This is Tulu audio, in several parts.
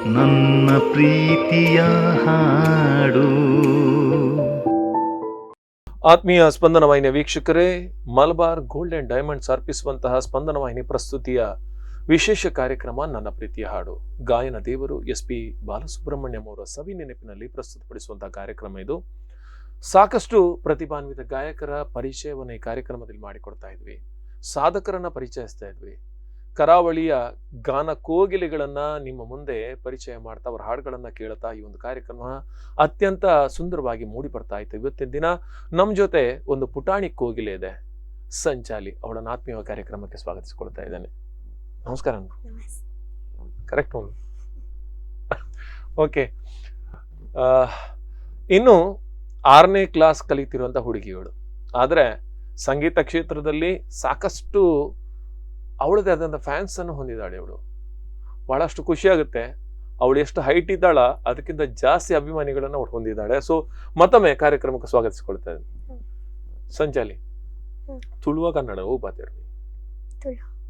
ನನ್ನ ಪ್ರೀತಿಯ ಹಾಡು. ಆತ್ಮೀಯ ಸ್ಪಂದನ ವಾಹಿನಿಯ ವೀಕ್ಷಕರೇ, ಮಲಬಾರ್ ಗೋಲ್ಡ್ ಅಂಡ್ ಡೈಮಂಡ್ಸ್ ಅರ್ಪಿಸುವಂತಹ ಸ್ಪಂದನ ವಾಹಿನಿ ಪ್ರಸ್ತುತಿಯ ವಿಶೇಷ ಕಾರ್ಯಕ್ರಮ ನನ್ನ ಪ್ರೀತಿಯ ಹಾಡು, ಗಾಯನ ದೇವರು ಎಸ್ ಪಿ ಬಾಲಸುಬ್ರಹ್ಮಣ್ಯಂ ಅವರ ಸವಿ ನೆನಪಿನಲ್ಲಿ ಪ್ರಸ್ತುತಪಡಿಸುವಂತಹ ಕಾರ್ಯಕ್ರಮ ಇದು. ಸಾಕಷ್ಟು ಪ್ರತಿಭಾನ್ವಿತ ಗಾಯಕರ ಪರಿಚಯವನ್ನು ಈ ಕಾರ್ಯಕ್ರಮದಲ್ಲಿ ಮಾಡಿಕೊಡ್ತಾ ಇದ್ವಿ, ಸಾಧಕರನ್ನ ಪರಿಚಯಿಸ್ತಾ ಇದ್ವಿ, ಕರಾವಳಿಯ ಗಾನ ಕೋಗಿಲೆಗಳನ್ನ ನಿಮ್ಮ ಮುಂದೆ ಪರಿಚಯ ಮಾಡ್ತಾ ಅವರ ಹಾಡುಗಳನ್ನ ಕೇಳ್ತಾ ಈ ಒಂದು ಕಾರ್ಯಕ್ರಮ ಅತ್ಯಂತ ಸುಂದರವಾಗಿ ಮೂಡಿ ಬರ್ತಾ ಇತ್ತು. ಇವತ್ತಿನ ದಿನ ನಮ್ಮ ಜೊತೆ ಒಂದು ಪುಟಾಣಿ ಕೋಗಿಲೆ ಇದೆ, ಸಂಚಾಲಿ. ಅವಳನ್ನು ಆತ್ಮೀಯ ಕಾರ್ಯಕ್ರಮಕ್ಕೆ ಸ್ವಾಗತಿಸಿಕೊಳ್ತಾ ಇದ್ದೇನೆ. ನಮಸ್ಕಾರ. ಕರೆಕ್ಟ್ ಒಂದು ಓಕೆ. ಇನ್ನು 6ನೇ ಕ್ಲಾಸ್ ಕಲಿತಿರುವಂಥ ಹುಡುಗಿಯವಳು, ಆದರೆ ಸಂಗೀತ ಕ್ಷೇತ್ರದಲ್ಲಿ ಸಾಕಷ್ಟು ಅವಳದೇ ಆದಂಥ ಫ್ಯಾನ್ಸ್ ಅನ್ನು ಹೊಂದಿದ್ದಾಳೆ ಇವಳು. ಬಹಳಷ್ಟು ಖುಷಿಯಾಗುತ್ತೆ, ಅವಳು ಎಷ್ಟು ಹೈಟ್ ಇದ್ದಾಳ ಅದಕ್ಕಿಂತ ಜಾಸ್ತಿ ಅಭಿಮಾನಿಗಳನ್ನು ಅವಳು ಹೊಂದಿದ್ದಾಳೆ. ಸೊ ಮತ್ತೊಮ್ಮೆ ಕಾರ್ಯಕ್ರಮಕ್ಕೆ ಸ್ವಾಗತಿಸಿಕೊಳ್ತಾ ಇದ್ದೀನಿ. ಸಂಚಾಲಿ, ತುಳುವ ಕನ್ನಡ ಓ ಬಾತೇರು?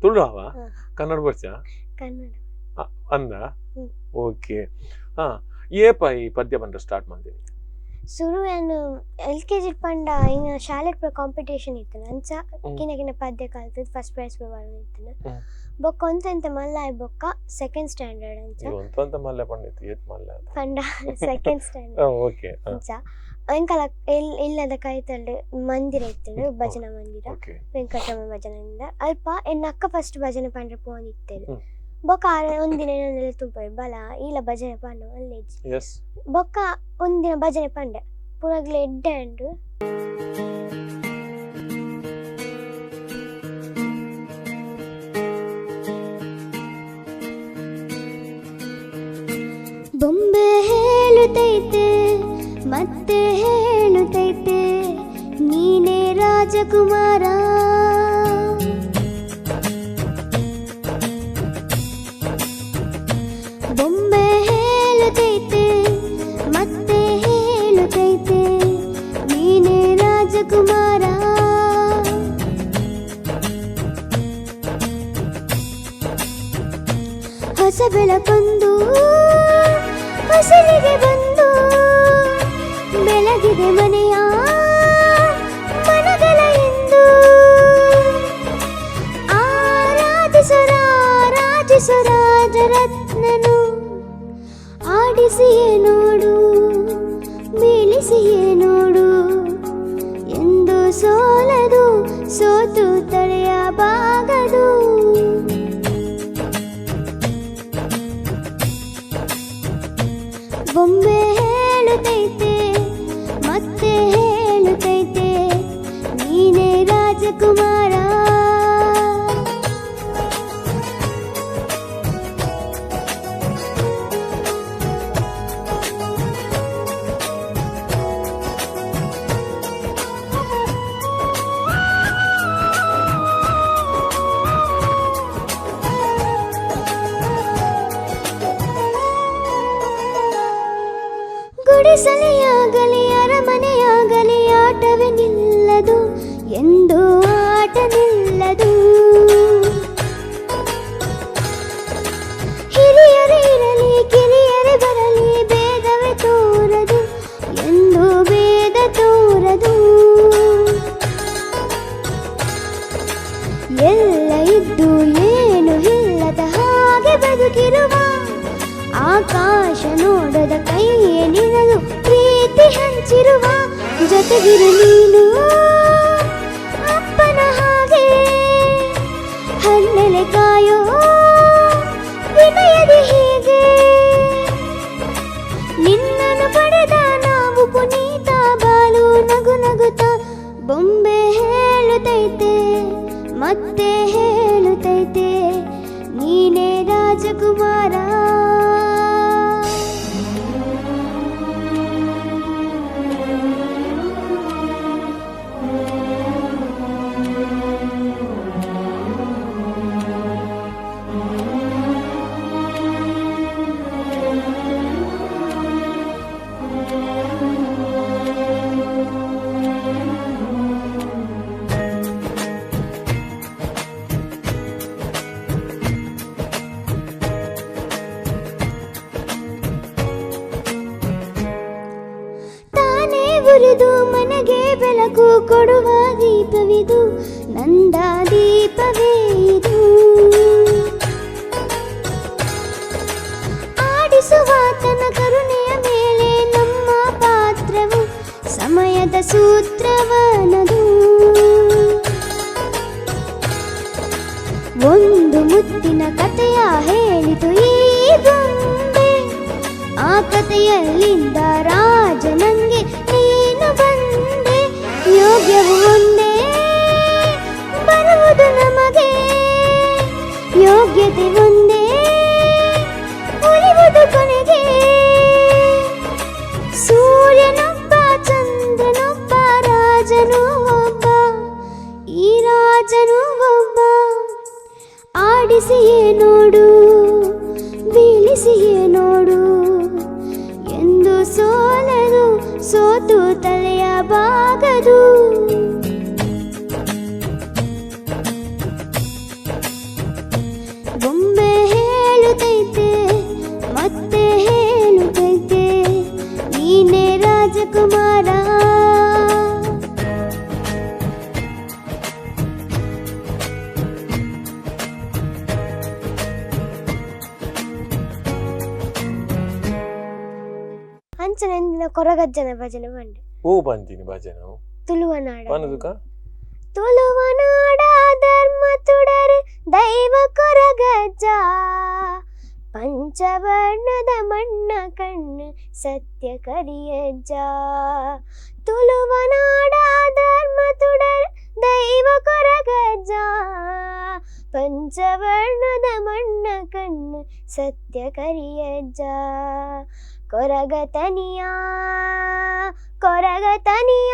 ತುಳು. ಕನ್ನಡ ಬರ್ಚಾ? ಕನ್ನಡ. ಅಂದ ಓಕೆ. ಹಾ, ಏಪ ಈ ಪದ್ಯ ಬಂದ್ರೆ ಸ್ಟಾರ್ಟ್ ಮಾಡ್ತೀನಿ. ಸುರು ಏನು ಎಲ್ ಕೆ ಜಿ ಪಂಡ ಇನ್ನು ಶಾಲೆ ಕಾಂಪಿಟೇಷನ್ ಇತ್ತು, ಅಂಚ ಕಿನ್ನ ಕಿನ್ನ ಪದ್ಯ ಕಲ್ತದ್ದು ಫಸ್ಟ್ ಪ್ರೈಸ್ ಇತ್ತು. ಬೊಕ್ಕ ಒಂತಂತೆ ಮಲ್ಲಾಯ್ ಬೊಕ್ಕ ಸೆಕೆಂಡ್ ಸ್ಟ್ಯಾಂಡರ್ಡ್ ಅಂಚ. ಒಂತಂತ ಮಲ್ಲೆ ಪಂಡಿತ್ತು ಏತ್ ಮಲ್ಲೆ ಪಂಡ ಸೆಕೆಂಡ್ ಸ್ಟ್ಯಾಂಡರ್ಡ್ ಓಕೆ ಅಂಚ ಎಂಕಲ ಇಲ್ಲದ ಕೈತಲ್ಡ್ ಮಂದಿರ ಇತ್ತು, ಭಜನಾ ಮಂದಿರ, ವೆಂಕಟರಮಣ ಭಜನೆಯಿಂದ. ಅಲ್ಪ ಎನ್ನ ಅಕ್ಕ ಫಸ್ಟ್ ಭಜನೆ ಪಂಡ್ರೆ ಪೋಂದಿತ್ತೇರು. ಬೊಕ್ಕ ಒಂದಿನ ಏನೆಲ್ಲ ತುಂಬ ಬಲ ಇಲ್ಲ ಭಜನೆ ಪಂಡ ಅಲ್ಲೇ. ಬೊಕ್ಕ ಒಂದಿನ ಭಜನೆ ಪಂಡೆ ಪುರಗ್ಲೆ ಎಡ್ಡೆ ಉಂಡು. ಬೊಂಬೆ ಹೇಳುತ್ತೈತೆ ಮತ್ತೆ ಹೇಳುತ್ತೈತೆ ನೀನೇ ರಾಜಕುಮಾರ, ಬೊಂಬೆ ಹೇಳುತ್ತೈತೆ ಮತ್ತೆ ಹೇಳುತ್ತೈತೆ ನೀನೇ ರಾಜಕುಮಾರ. ಹೊಸ ಬೆಳಕೊಂದು ಹೊಸಲಿಗೆ ಬಂದು ಬೆಳಗಿದೆ ಮನೆಯ ಮನಗಳ ಎಂದು ಆರಾಧಿಸರಾಜಿಸರಾಜರತ್ನನು ಆಡಿಸಿಯೇ ನೋಡು ಬೀಳಿಸಿಯೇ ನೋಡು ಎಂದು ಸೋಲದು ಸೋತು ತಡೆಯಬಾಗದು. ಬೊಂಬೆ ಹೇಳುತ್ತೈತೆ ಮತ್ತೆ ಹೇಳುತ್ತೈತೆ ನೀನೇ ರಾಜಕುಮಾರ. ಗುಡಿಸಲೆಯಾಗಲಿ ಅರಮನೆಯಾಗಲಿ ಆಟವೇ ನಿಲ್ಲದು ಎಂದು ಆಟ ನಿಲ್ಲದು. ಹಿರಿಯರೇ ಇರಲಿ ಕಿರಿಯರೇ ಬರಲಿ ಭೇದವೇ ತೋರದು ಎಂದು ಭೇದ ತೋರದು. ಎಲ್ಲ ಇದ್ದು ಏನು ಇಲ್ಲದ ಹಾಗೆ ಬದುಕಿರುವ ಆಕಾಶ ನೋಡದ ಕೈಯೇ ನಿನದು ಪ್ರೀತಿ ಹಂಚಿರುವ ಜೊತೆಗಿರು ನೀನು ಅಪ್ಪನ ಹಾಗೆ ಹಣ್ಣೆಲೆ ಕಾಯೋ ವಿನಯದಿ ಹೀಗೆ ನಿನ್ನನ್ನು ಪಡೆದ ನಾವು ಪುನೀತ ಬಾಲು ನಗು ನಗುತ್ತ. ಬೊಂಬೆ ಹೇಳುತ್ತೈತೆ ಮತ್ತೆ ಹೇಳುತ್ತೈತೆ ನೀನೇ ರಾಜಕುಮಾರ. ಉರಿದು ಮನೆಗೆ ಬೆಳಕು ಕೊಡುವ ದೀಪವಿದು, ನಂದ ದೀಪವೇ ಇದು. ಆಡಿಸುವಾತನ ಕರುಣೆಯ ಮೇಲೆ ನಮ್ಮ ಪಾತ್ರವು ಸಮಯದ ಸೂತ್ರವನದು. ಒಂದು ಮುತ್ತಿನ ಕಥೆಯ ಹೇಳಿತು ಈ ಗೊಂಬೆ, ಆ ಕಥೆಯಲ್ಲಿದ್ದ ರಾಜನಂಗೆ ನೀನು ಬಂದೆ. ಯೋಗ್ಯವು ಒಂದೇ ಬರುವುದು ನಮಗೆ, ಯೋಗ್ಯತೆ ಒಂದೇ ಉಳಿವುದು ಕೊನೆಗೆ. ಸೂರ್ಯನೊಬ್ಬ ಚಂದ್ರನೊಬ್ಬ ರಾಜನು ಒಬ್ಬ, ಈ ರಾಜನು ಒಬ್ಬ. ಆಡಿಸಿಯೇ ನೋಡು, ಬೀಳಿಸಿಯೇ ನೋಡು, ಎಂದು ಸೋಲದು, ಸೋತು ತಲೆಯ ಬಾಗದು. ಬೊಂಬೆ ಹೇಳುತ್ತೈತೆ, ಮತ್ತೆ ಹೇಳುತ್ತೈತೆ, ನೀನೇ ರಾಜಕುಮಾರ. ಅಂಚನೆ ಕೊರಗಜ್ಜನ ಭಜನೆ ಬಂಡೆ. ಓ ಬಂತೀನಿ ಭಜನೆ ತುಳುವನಾಡ ಪನದುಕ. ತುಳುವನಾಡ ಧರ್ಮ ತುಡರ್ ದೈವ ಕೊರಗಜ್ಜ, ಪಂಚವರ್ಣದ ಮಣ್ಣ ಕಣ್ಣು ಸತ್ಯ ಕರಿಯಜ್ಜ. ತುಳುವನಾಡ ಧರ್ಮ ತುಡರ್ ದೈವ ಕೊರಗಜ್ಜ, ಪಂಚವರ್ಣದ ಮಣ್ಣ ಕಣ್ಣು ಸತ್ಯ ಕರಿಯಜ್ಜ. ಕೊರಗತನಿಯ ಕೊರಗತನಿಯ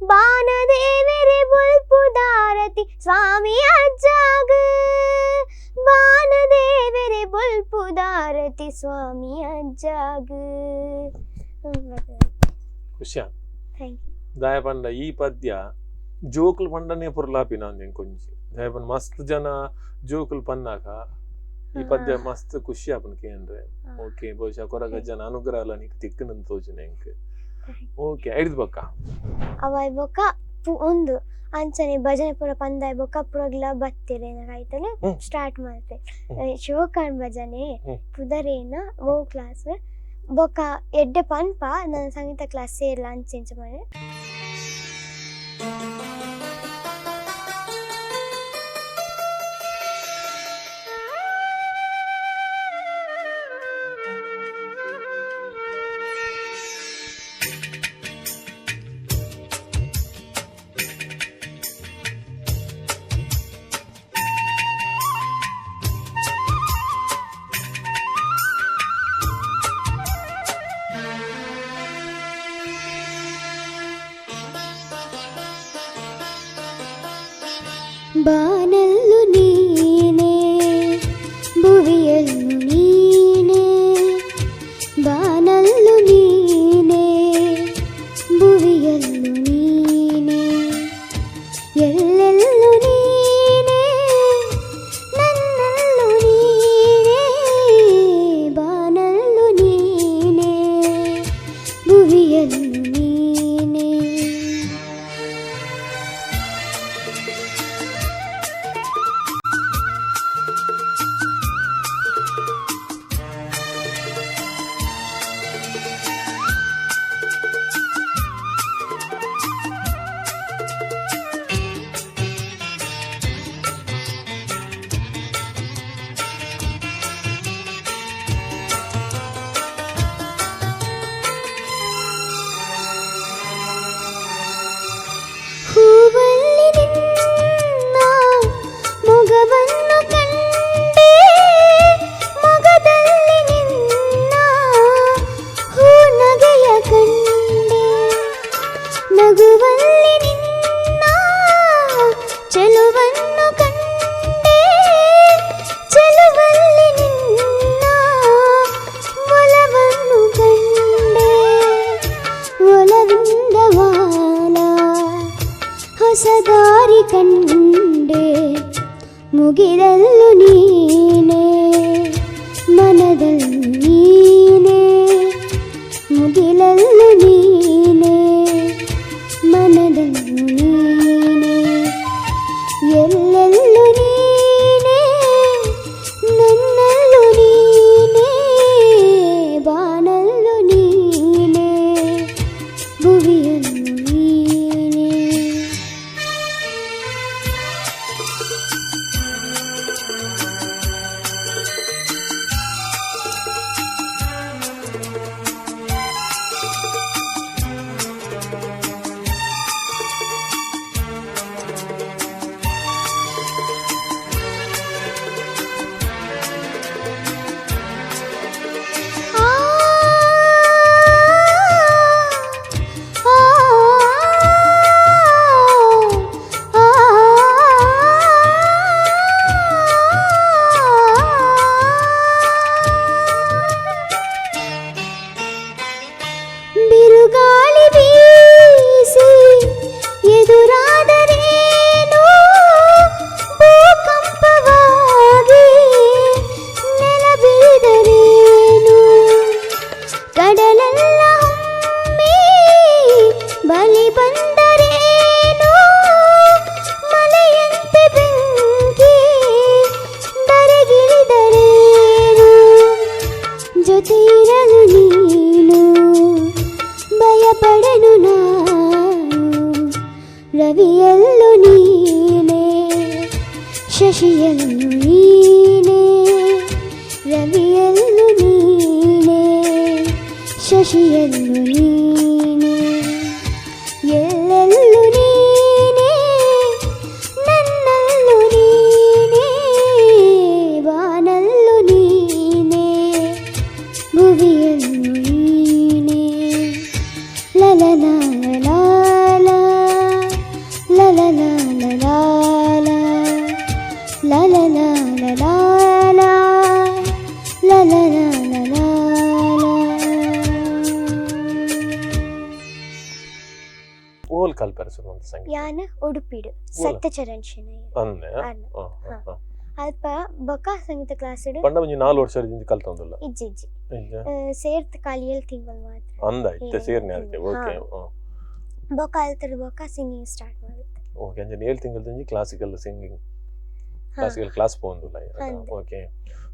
ಬಾನದೇವರೆ ಬೊಲ್ಪುದಾರತಿ ಸ್ವಾಮಿ ಅಜ್ಜಾಗ, ಬಾನದೇವರೆ ಬೊಲ್ಪುದಾರತಿ ಸ್ವಾಮಿ ಅಜ್ಜಾಗ. ಖುಷಿ. Thank you. ದಾಯ ಪಂಡ ಈ ಪದ್ಯ ಜೋಕುಲು ಪಂಡನೇ ಪುರ್ಲಾಪಿನ ಅಂದೆ ಕೊಂಚಿ. ದಾಯ ಪಂಡ ಮಸ್ತ್ ಜನ ಜೋಕುಲು ಪನ್ನಾಗ ಈ ಪದ್ಯ ಮಸ್ತ್ ಖುಷಿ ಆಪುಂಡು ಕೇಂದ್ರೆ. ಓಕೆ, ಬಹುಶಃ ಕೊರಗಜ್ಜನ ಅನುಗ್ರಹ ಅಲ್ಲ ನಿಕ್ ತಿಕ್ಕನಂತ ತೋಜುನೆ ಎಂಕ್. ಓಕೆ, ಐದು ಬೊಕ್ಕ ಅವಾಯ್ ಬೊಕ್ಕ ಒಂದು ಅಂಚನೆ ಭಜನೆ ಪೂರ ಪಂದಾಯ್ ಬೊಕ್ಕ ಪುರಗ್ಲ ಬತ್ತೆರೆ ಆಯ್ತಲೆ ಸ್ಟಾರ್ಟ್ ಮಲ್ತೆ ಶೋಕಾನ್ ಭಜನೆ ಪುದರೇನ ಓ ಕ್ಲಾಸ್ ಬೊಕ್ಕ ಎಡ್ಡೆ ಪನ್ಪ ನನ್ನ ಸಂಗೀತ ಕ್ಲಾಸ್ ಸೇರ್ಲ ಅಂಚೆಂಚ ಮನೆ. ಬಾನಲ್ಲು ನೀನೇ, ಭುವಿಯಲ್ಲು ನೀನೇ, ಬಾನಲ್ಲು ನೀನೇ, ಭುವಿಯಲ್ಲು ನೀನೇ, ಎಲ್ಲೆಲ್ಲೂ ನೀನೇ, ನನ್ನಲ್ಲೂ ನೀನೇ, ಬಾನಲ್ಲು ನೀನೇ, ಭುವಿಯಲ್ಲು ನೀನೇ. ಹೂವಲ್ಲಿ ನಿನ್ನ ಮೊಗವನ್ನು ಕಂಡೆ, ಮೊಗದಲ್ಲಿ ನಿನ್ನ ಹೂ ನಗೆಯ ಕಂಡೆ, ನಗುವಲ್ಲಿ ನಿನ್ನ ಚೆಲುವನ್ನು ಕಂಡೆ, ಚೆಲುವಲ್ಲಿ ನಿನ್ನ ಒಲವನ್ನು ಕಂಡೆ, ಒಲವಿಂದ ವಾಲ ಹೊಸ ದಾರಿ ಕಂಡೆ, ಮುಗಿದಲ್ಲು ನೀನೇ, ಮನದಲ್ಲೂ ನೀನೇ, ಮುಗಿಲಲ್ಲು ನೀನೇ. ಖುಷಿಯಲ್ಲೂ ನೀನೆ, ಎಲ್ಲೆಲ್ಲೂ ನೀನೆ, ನನ್ನಲ್ಲೂ ನೀನೆ, ಬಾನಲ್ಲೂ ನೀನೆ, ಭುವಿಯಲ್ಲೂ ನೀನೆ. ಲಲ ಲ ಲ ಲ ಲ ಲ ಲ ಲ ಲ ಲ ಲ ಲ ಲ ಲ ಲ ಲ ಲ ಲ. ಓಲ್ ಕಲ್ಪೆರೆ ಶುರು ಮಂತ ಸಂಗೀತ? ಯಾನ್ ಉಡುಪಿಡು ಸತ್ಯಚರಣ್ ಶೆಣೈ. ಅಂದೆ? ಅನ್ನ. ಅಲ್ಪ ಬೊಕ ಸಂಗೀತ ಕ್ಲಾಸ್. ಪಂಡ ಒಂಜಿ 4 ವರ್ಷ ದಿಂಜಿ ಕಲ್ತೊಂದುಲ್ಲ? ಇಜ್ಜಿ ಇಜ್ಜಿ. ಇಜ್ಜ? ಸೇರ್ತ್ ಖಾಲಿ 7 ತಿಂಗಳು ಮಾತ್ರ. ಅಂದ ಇತ್ತೆ ಸೇರ್ನೆ ಆಯ್ತೆ, ಓಕೆ. ಬೊಕ ಅಲ್ತದ ಬೊಕ ಸಿಂಗಿಂಗ್ ಸ್ಟಾರ್ಟ್ ಮಾಡುತ್ತೆ. ಓಕೆ, ಅಂಚನೆ 7 ತಿಂಗಳು ದಿಂಜಿ ಕ್ಲಾಸಿಕಲ್ ಸಿಂಗಿಂಗ್, ಕ್ಲಾಸಿಕಲ್ ಕ್ಲಾಸ್ ಪೋವೊಂದುಲ್ಲ? ಅಂದ್. ಓಕೆ,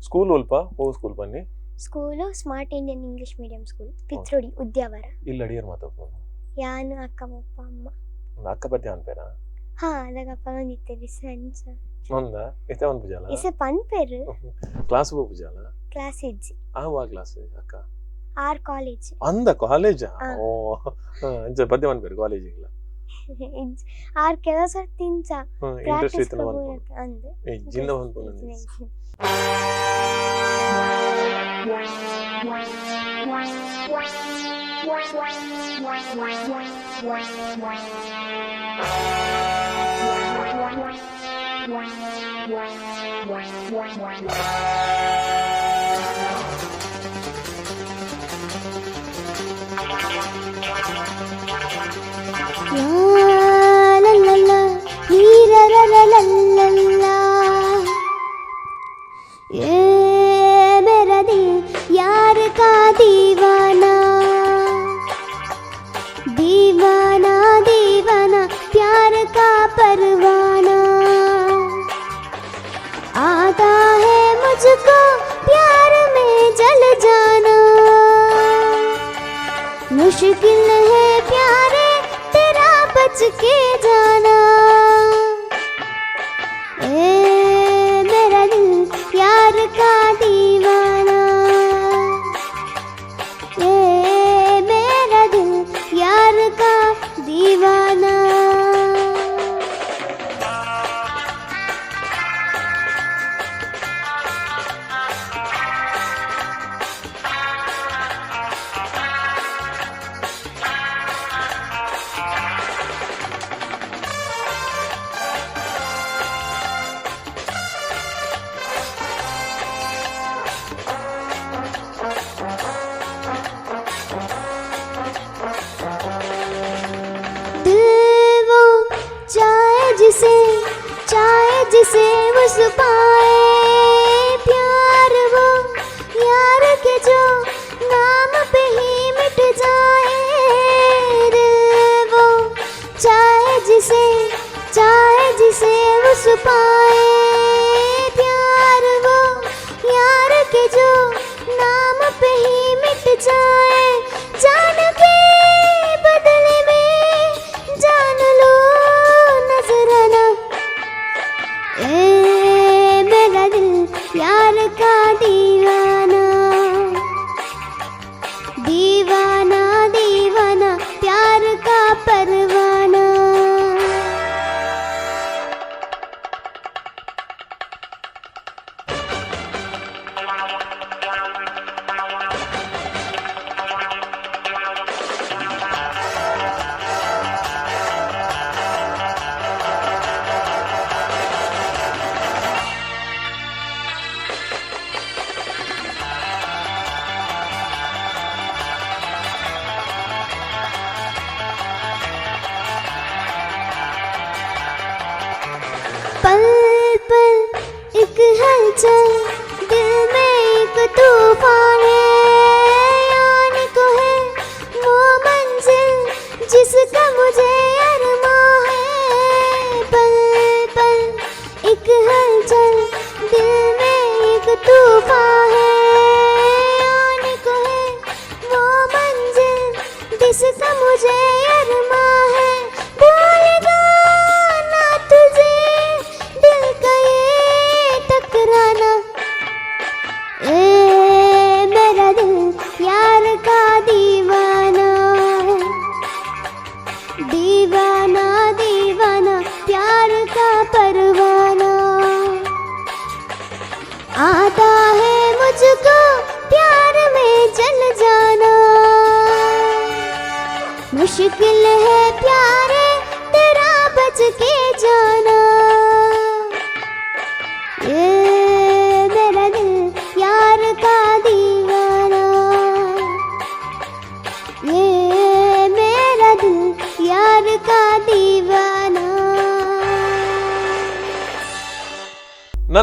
ಸ್ಕೂಲ್ ಒಲ್ಪ, ಓ ಸ್ಕೂಲ್ ಬನ್ನಿ? School smart Indian English medium school, Pithrodi, Udyavara. ಇಲ್ಲ ಅಡಿಯರ್ ಮಾತಾಡ್ಬೋದು? ಯಾನು, ಅಕ್ಕ, ಬಪ್ಪ, ಅಮ್ಮ. ಅಕ್ಕ ಪದ್ಯ ಅನ್ಪೇರಾ? ಹಾ, ಅದಕ್ಕಪ್ಪ ಒಂದಿತ್ತೇರಿ ಸಂಚ. ಒಂದ ಇತ್ತೆ ಒಂದ್ ಪೂಜಾಲ? ಇಸೆ ಪನ್ಪೇರು. ಕ್ಲಾಸ್ ಪೂಜಾಲ? ಕ್ಲಾಸ್ ಇಜ್ಜಿ. ಆ ವಾ ಕ್ಲಾಸ್ ಅಕ್ಕ? ಆರ್ ಕಾಲೇಜ್. ಅಂದ ಕಾಲೇಜ್? ಆ. ಓ, ಅಂಚ ಪದ್ಯ ಅನ್ಪೇರು ಕಾಲೇಜ್ ಇಲ್ಲ? ಇಜ್ಜಿ, ಆರ್ ಕೆಲಸ ತಿಂಚ. ಇಂಟ್ರೆಸ್ಟ್ ಪ್ರಾಕ್ಟೀಸ್ ಇತ್ತು ಅನ್ಕೊಂಡು? ಅಂದೆ. ಜಿಂದ ಅನ್ಕೊಂಡು. ಲಾ ಲಾ ಲಾ ಲಾ, ನೀರರರಲಲ್ಲಲ್ಲ. ये मेरा दिल यार का दीवाना, दीवाना दीवाना, प्यार का परवाना। आता है मुझको प्यार में जल जाना, मुश्किल है प्यारे तेरा बच के जाना। ए मेरा दिल प्यार का दीवाना, ए मेरा दिल यार का दीवाना। दिल वो चाहे जिसे, चाहे जिसे उस पाए, प्यार वो यार के जो नाम पे ही मिट जाए। दिल वो चाहे जिसे, चाहे जिसे उस पाए, प्यार वो यार के जो नाम पे ही मिट जाए। जान के बदले में जान लो नजराना। ए मेरा दिल यार का दीवाना, दीवाना दीवाना, प्यार का परवाना।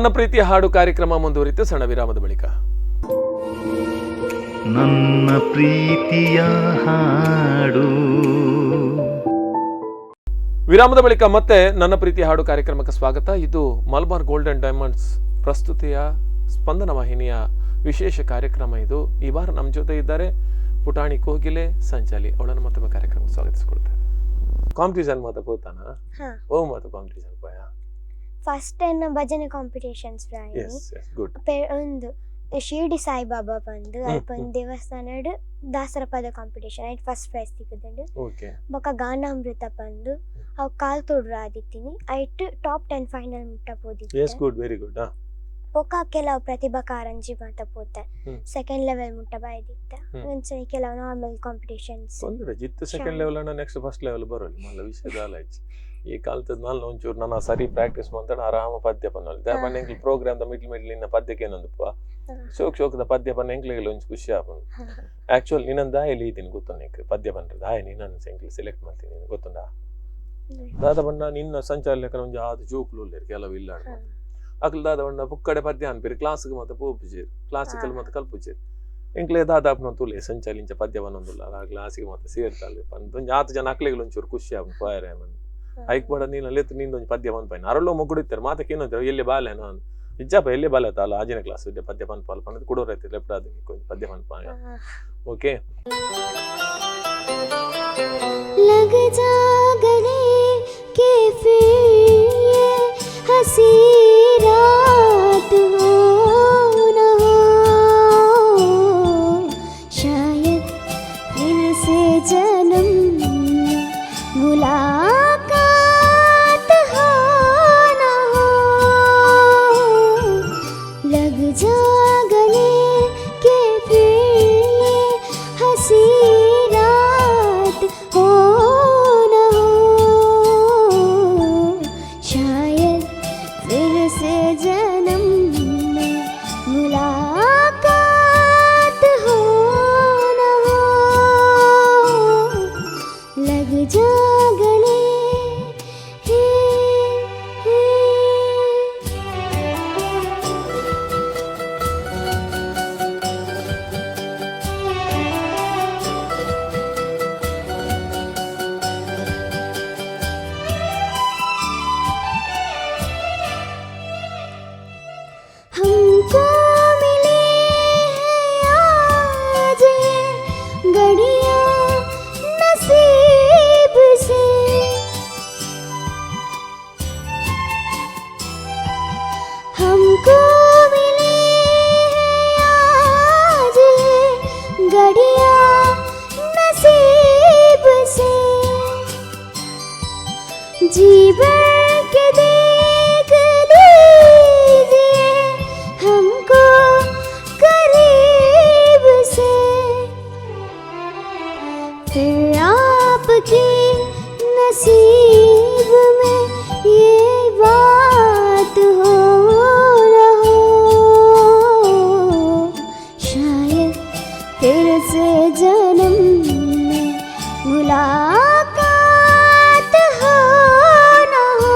ನನ್ನ ಪ್ರೀತಿಯ ಹಾಡು ಕಾರ್ಯಕ್ರಮ ಮುಂದುವರಿತು ಸಣ್ಣ ವಿರಾಮದ ಬಳಿಕ. ನನ್ನ ಪ್ರೀತಿಯ ಹಾಡು. ವಿರಾಮದ ಬಳಿಕ ಮತ್ತೆ ನನ್ನ ಪ್ರೀತಿಯ ಹಾಡು ಕಾರ್ಯಕ್ರಮಕ್ಕೆ ಸ್ವಾಗತ. ಇದು ಮಲಬಾರ್ gold and diamonds ಪ್ರಸ್ತುತಿಯ ಸ್ಪಂದನ ವಾಹಿನಿಯ ವಿಶೇಷ ಕಾರ್ಯಕ್ರಮ ಇದು. ಈ ವಾರ ನಮ್ಮ ಜೊತೆ ಇದ್ದಾರೆ ಪುಟಾಣಿ ಕೋಗಿಲೆ ಸಂಚಾಲಿ. ಅವಳನ್ನು ಮತ್ತೊಮ್ಮೆ ಕಾರ್ಯಕ್ರಮಕ್ಕೆ ಸ್ವಾಗತಿಸಿಕೊಳ್ತೇವೆ. ಕಾಂಪಿಟಿಷನ್ ಮಾತ ಪೋತಾನ? ಹಾ. ಓ ಮಾತ ಕಾಂಪಿಟಿಷನ್ ಪಾಯ? ಫಸ್ಟ್ ಎನ್ನ ಭಜನೆ competitions. S yes, good. ಒಂದು ಶಿರ್ಡಿ ಸಾಯಿಬಾಬಾ ಬಂದು ಅಲ್ಪ ಒಂದು ದೇವಸ್ಥಾನಡ್ ದಾಸರ ಪದ ಕಾಂಪಿಟೇಷನ್ ಐಟ್ ಫಸ್ಟ್ ಪ್ರೈಸ್ ತಿಕ್ಕುದುಂಡು. ಬೊಕ ಗಾನಾಮೃತ ಬಂದು ಅವು ಕಾಲ್ ತೋಡ್ರು ಆದಿತ್ತೀನಿ, ಐಟ್ ಟಾಪ್ 10 ಫೈನಲ್ ಮುಟ್ಟ ಪೋದಿತ್ತೆ. Good, very good. ಬೊಕ ಕೆಲವು ಪ್ರತಿಭಾ ಕಾರಂಜಿ ಮಾತ ಪೋತೆ, ಸೆಕೆಂಡ್ ಲೆವೆಲ್ ಮುಟ್ಟ ಬಾಯ್ದಿತ್ತೆ. ಅಂಚನೆ ಕೆಲವು ನಾರ್ಮಲ್ ಕಾಂಪಿಟೇಷನ್ಸ್. ತೊಂದರೆ ಜಿತ್ತು ಸೆಕೆಂಡ್ ಲೆವೆಲ್ ಅಣ್ಣ, next first level ಬರೋಲ್ಲ ಮಲ್ಲ ವಿಷಯದ ಆಲೈಚ್. ಈ ಕಾಲದ ನಾಲ್ ಒಂಚೂರು ನನ್ನ ಸರಿ ಪ್ರಾಕ್ಟೀಸ್ ಮಂತಡ ಆರಾಮ ಪದ್ಯ ಪನ್ನೊಲಿ. ದಾಪಣ್ಣ ಎಂಕ್ಲು ಪ್ರೋಗ್ರಾಮ್ ದ ಮಿಡ್ಲ್ ಮಿಡ್ಲ್ ಇನ್ನ ಪದ್ಯಕ್ಕೆ ಏನೊಂದುಪ್ಪ ಶೋಕ್ ಶೋಕದ ಪದ್ಯ ಪನ್ನ ಎಂಕ್ಲೆಗೆಲ್ಲ ಒಂಚು ಖುಷಿ ಆಪುಂಡು. ಆಕ್ಚುಲ್ ನಿನ್ನನ್ ದಾಯ ಇದೀನಿ ಗೊತ್ತು, ಪದ್ಯ ಪನ್ರೆ ದಾಯ ನಿನ್ನನ್ನು ಎಂಕ್ಲು ಸೆಲೆಕ್ಟ್ ಮಾಡ್ತೀನಿ ಗೊತ್ತುಂಡ? ದಾದ ಬಣ್ಣ ನಿನ್ನ ಸಂಚಾಲಕ ಒಂಜಿ ಆದ ಜೋಕ್ಲು ಉಲ್ಲೇರು ಕೆಲವು ಇಲ್ಲ. ಅಕ್ಲು ದಾದ ಬಣ್ಣ ಪುಕ್ಕಡೆ ಪದ್ಯ ಅನ್ಪಿರಿ, ಕ್ಲಾಸ್ಗೆ ಮತ್ತೆ ಪೋಪುಜೇರು, ಕ್ಲಾಸಿಕಲ್ ಮತ್ತೆ ಕಲ್ಪುಜೇರು. ಎಂಕ್ಲೆ ದಾದಾಪ್ನ ತುಲೆ ಸಂಚಾಲಿಂಚ ಪದ್ಯ ಬನ್ನೊಂದುಲ್ಲ, ಆ ಕ್ಲಾಸಿಗೆ ಮತ್ತೆ ಸೇರ್ತಾಳೆ ಪಂದ್ ಒಂಜಿ ಆತು ಜನ ಅಕ್ಲೆಗಳು ಒಂಚೂರು ಖುಷಿ ಆಪುಂಡು ಪೋಯರೆ ಮನ್. ಐಕ್ ಬಡ ನೀನು ಅಲ್ಲೆತ್ತು ನಿಂದ ಒಂಜಿ ಪದ್ಯ ಪನ್ಪಾಯಿನ ಅರಳೋ ಮೊಗ್ಗುಡು ಇತ್ತಾರೆ ಮಾತಕ್ಕೆ ಏನಂತಾರೆ, ಎಲ್ಲಿ ಬಾಲೆ ನಾನು ಇಜ್ಜಾಪ ಎಲ್ಲಿ ಬಾಲೆ ತಾಲ ಆಜಿನ ಕ್ಲಾಸ್ ಪದ್ಯ ಪನ್ಪಾಲ ಪನ್ನದು ಕುಡೋರ್ ಐತೆ ಲೆಪ್ಟ ಅದು ಕೊಂಚ ಪದ್ಯ ಪನ್ಪಾಯ. ಓಕೆ. लग जा गले के फिर ये हंसी रात हो न हो, शायद फिर से जन्म में मुलाकात हो न हो। लग जा गले के फिर ये हंसी रात हो न हो, शायद फिर से जन्म में मुलाकात हो न हो। लग जा गले हे हे। हमको मिले है आज ये घड़ियाँ नसीब से, हमको मिले है आज ये घड़ियाँ नसीब से, जी भर के देख लीजिए हमको करीब से, फिर आपके नसीब में ये बात हो न हो, शायद फिर से जन्म में मुलाकात हो न हो।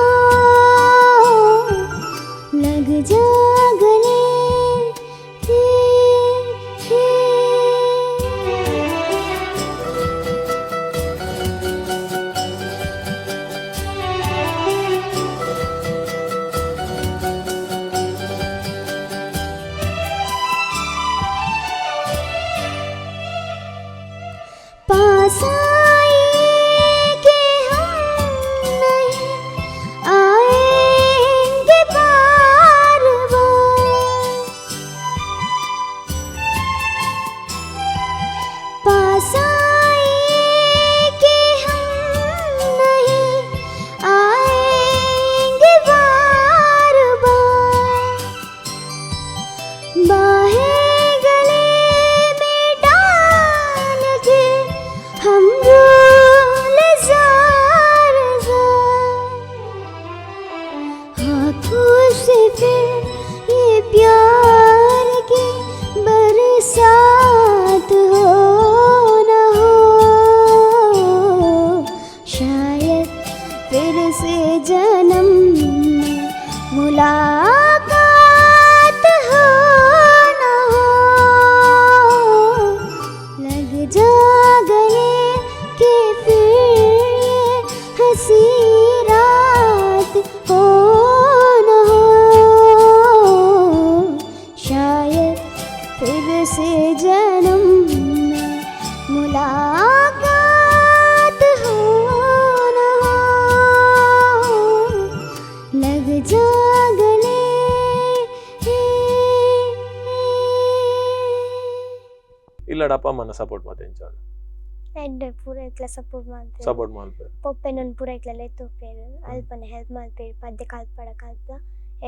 से जन्म में मुलाकात हो न हो, लग जा गले। ಇಲ್ಲಡ ಅಪ್ಪ ಅಮ್ಮನ ಸಪೋರ್ಟ್ ಮಾತ ಎಂಚ? ಎಡ್ಡೆ, ಪೂರ ಇತ್ಲ ಸಪೋರ್ಟ್ ಮಲ್ಪೆರ್. ಸಪೋರ್ಟ್ ಮಲ್ಪೆರ್. ಪೊಪ್ಪೆನೊಂದು ಪೂರ ಇತ್ಲ ಲೆತ್ತೊಪೆರ್, ಅಲ್ಪನೆ ಹೆಲ್ಪ್ ಮಲ್ಪೆರ್. ಪದ್ಯ ಕಲ್ಪಡ ಕಲ್ಪ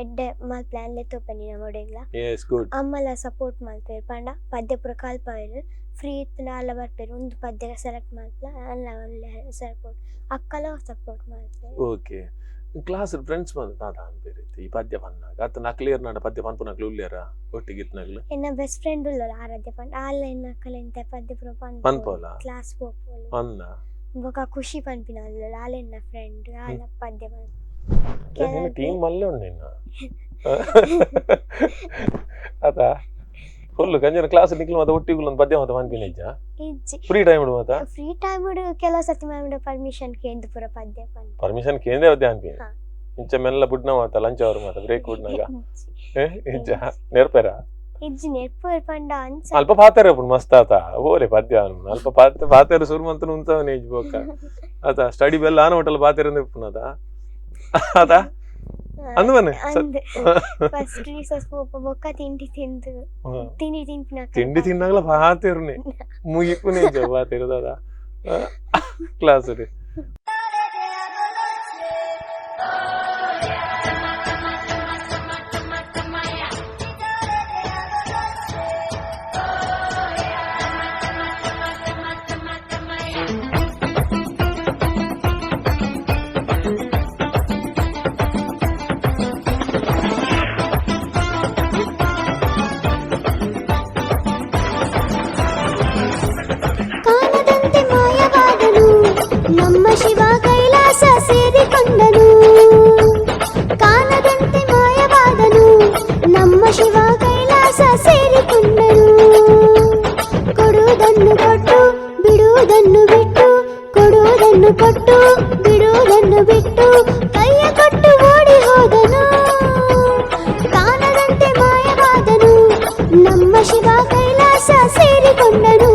ಎಡ್ಡೆ ಮಲ್ಪ್ಲೆ ಲೆತ್ತೊಪೆ ನಿನ ಒಡೆಗ್ಲ. Yes, good. ಅಮ್ಮಲ ಸಪೋರ್ಟ್ ಮಲ್ಪೆರ್. ಪಂಡ ಪದ್ಯ ಪೂರ ಕಲ್ಪಾವೆರ್. ಫ್ರೀ ಇತ್ತ್ಂಡ ಅಲ್ಲ ಬರ್ಪೆರ್, ಒಂದು ಪದ್ಯ ಸೆಲೆಕ್ಟ್ ಮಲ್ಪ್ಲ ಅಲ್ಲ ಒಳ್ಳೆ ಸಪೋರ್ಟ್. ಅಕ್ಕಲ ಸಪೋರ್ಟ್ ಮಲ್ಪೆರ್. ಓಕೆ, ಕ್ಲಾಸ್ ಫ್ರೆಂಡ್ಸ್ ಬಂದು ದಾದ ಅನ್ಪೇರು ಈ ಪದ್ಯ ಪನ್ನಾಗ? ಅತ್ತ ನಕ್ಲೇರ್ ನಾಡ ಪದ್ಯ ಪನ್ಪುನಕ್ಲು ಉಲ್ಲೇರ ಒಟ್ಟಿಗೆ ಇತ್ನಗ್ಲು? ಎನ್ನ ಬೆಸ್ಟ್ ಫ್ರೆಂಡ್ ಉಲ್ಲೋಳು ಆರಾಧ್ಯ ಪಂಡ. ಆಲ ಎನ್ನ ಅಕ್ಕಲ ಎಂತ ಪದ್ಯ ಪೂರ ಪನ್ಪೋಲ? ಪನ್ಪೋಲು. ಕ್ಲಾಸ್ ಪೋಪೋಲು. ಅನ್ನ. ಬೊಕ ಖುಷಿ ಪನ್ಪಿನ ಉಲ್ಲೋಳು, ಆಲ ಎನ್ನ ಫ್ರೆಂಡ್. ಆಲ ಪದ್ಯ ಪನ್ಪ. ನಿನ್ನ ಟೀಮ್ ಮಲ್ಲೆ ಉಂಡು ನಿನ್ನ ಅತ. ಫುಲ್ ಕಂಜನ ಕ್ಲಾಸ್ ನಿಕ್ಲು ಮಾತ ಒಟ್ಟಿಗೆ ಒಂದು ಪದ್ಯ ಮಾತ ಪನ್ಪಿನ ಇಜ್ಜ? ಇಜ್ಜಿ. ಫ್ರೀ ಟೈಮ್ ಮಾತ? ಫ್ರೀ ಟೈಮ್ ಕೆಲವು ಸತಿ ಮ್ಯಾಮ್ ಪರ್ಮಿಷನ್ ಕೇಂದ್ರ ಪೂರ ಪದ್ಯ ಪನ್ಪ. ಪರ್ಮಿಷನ್ ಕೇಂದ್ರ ಪದ್ಯ ಅನ್ಪಿನ? ಹಾ. ಇಂಚ ಮೆಲ್ಲ ಬುಡ್ನ ಮಾತ ಲಂಚ್ ಅವರ್ ಮಾತ ಬ್ರೇಕ್ ಬುಡ್ನಾಗ ಇಜ್ಜ ನೆರ್ಪೆರ? ಇಜ್ಜಿ, ನೆರ್ಪು ಪಂಡ ಅಂಚ. ಅಲ್ಪ ಪಾತೆರ ಉಪ್ಪುಂಡು ಮಸ್ತ್ ಆತ. ಓಲೆ ಪದ್ಯ ಅನ್ಪುಂಡು. ಅಲ್ಪ ಪಾತೆ ಪಾತೆರ ಸುರು ಮಂತನ ಉಂತವನೇ ಇಜ್ಜಿ ಬೊಕ್ಕ ಆತ. ಸ್ಟಡಿ ಬೆಲ್ಲ ಆನ ಹೋಟೆಲ್ ಪಾತೆರ ಉಪ್ಪುನ ಆತ ಆತ ಅಂದು ಬನ್ನಿ. ಅಂದ್ ಫಸ್ಟ್ ರೀಸಸ್ ಪೋಪ, ಬೊಕ್ಕ ತಿಂಡಿ ತಿಂದು, ತಿಂಡಿ ತಿನ್ಪಿನ. ತಿಂಡಿ ತಿನ್ನಾಗಲ ಪಾತೆರುನೆ ಮುಗಿಪುನೆ ಇಜ್ಜ ಪಾತೆರ ದಾದ ಕ್ಲಾಸ್. ಕಾಣದಂತೆ ಮಾಯವಾದನು ನಮ್ಮ ಶಿವ, ಕೈಲಾಸ ಸೇರಿಕೊಂಡನು. ಕಾಣದಂತೆ ಮಾಯವಾದನು ನಮ್ಮ ಶಿವ, ಕೈಲಾಸ ಸೇರಿಕೊಂಡನು. ಕೊಡುವುದನ್ನು ಕೊಟ್ಟು ಬಿಡುವುದನ್ನು ಬಿಟ್ಟು, ಕೊಡುವುದನ್ನು ಕೊಟ್ಟು ಬಿಡುವುದನ್ನು ಬಿಟ್ಟು, ಕೈಯ ಕೊಟ್ಟು ಓಡಿ ಹೋದನು. ಕಾಣದಂತೆ ಮಾಯವಾದನು ನಮ್ಮ ಶಿವ, ಕೈಲಾಸ ಸೇರಿಕೊಂಡನು.